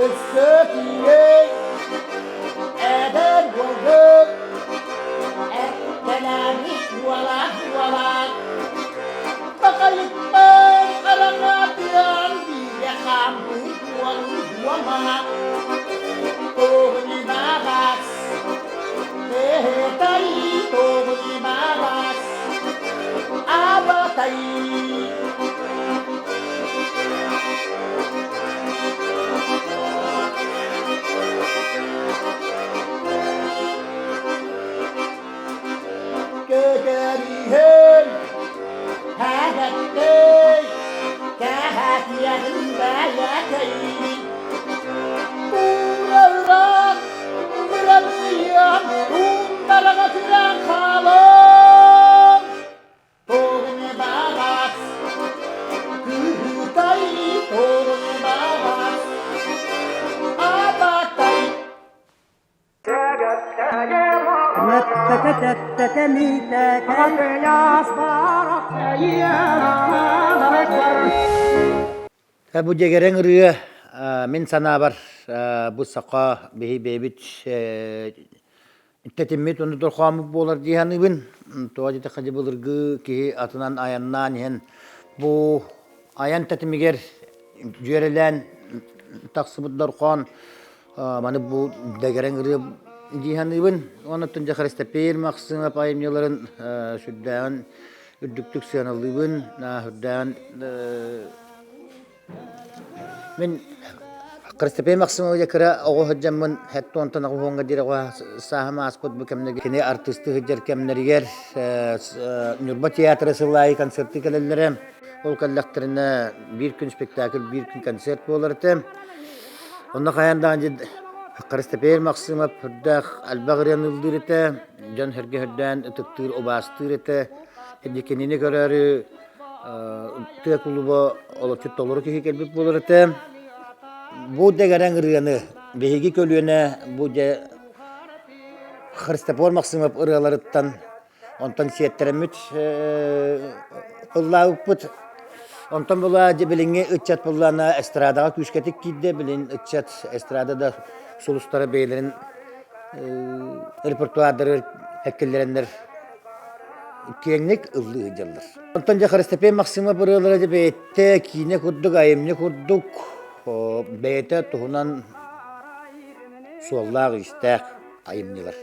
Өссө киирэй, эдэр буолбут, Эккэлээбит уола-уола, Бакайыттан хараҥатыан биирэ хаампыт уолу-уола, Тугунибагас, Эһэтай тугунибагас, Абатай. Көтөрүһүн һээгэттей, кэһэтиэҕин бэйэкэй. Туураллаах быралыйан, туундараҕа күрээн хаалан. Тугунибагас, кыһытай тугунибагас, абатай. Бу дьэгэрэҥ ырыа мин санаабар бу саха биһи бэйэбит тэтиммит уонна дорхооммут буолар дии саныыбын. Тоҕо диэтэххэ дьэ былыргы киһи атынан айаннаан иһэн бу айан тэтимигэр дьүөрэлээн тахсыбыт дорхоон Маны бу дэгэрэҥ ырыа дии саныыбын. Оннуттан дьэ Христопер Махсымов айымньыларын сүрдээҕин үрдүктүк сыаналыыбын. Сүрдээҕин мин Христопер Максимович кыра оҕо сылдьаммын хэттуонтан оҕуһуоҥҥа диэри оҕо сааһым ааспыт бу кэмнэргэ кини артыыстыы сылдьар кэмнэригэр Ньурба театра сыл аайы концертыы кэлэллэрэ. Ол кэллэхтэринэ биир күн спектакль, биир күн концерт буолар этэ. Онно хайаан даҕаны Христопер Максимов үрдээх элбэх ырыаны ыллыыр этэ, дьон сэргэ үрдээн ытыктыыр, убаастыыр этэ. Кинини көрөөрү тыа кулуба олоччу толору киһи кэлбит буолар этэ. Бу дэгэрэҥ ырыаны биһиги көлүөнэ бу дьэ Христофор Максимов ырыаларыттан Онтон сиэттэрэммит ыллаабыппыт. Онтон була дьэ билиҥҥи ыччат буоллаҕына эстрадаҕа күүскэтик киирдэ. Билин ыччат эстрада да сулустара бэйэлэрин репертуардарыгар эккиллэрэннэр киэҥник ыллыы сылдьаллар. Онтон дьэ Христопей Максимов ырыалара дьэ бэйэтэ киинэ курдук, айымньы курдук бэйэтэ туһунан суоллаах-иистээх айымньылар.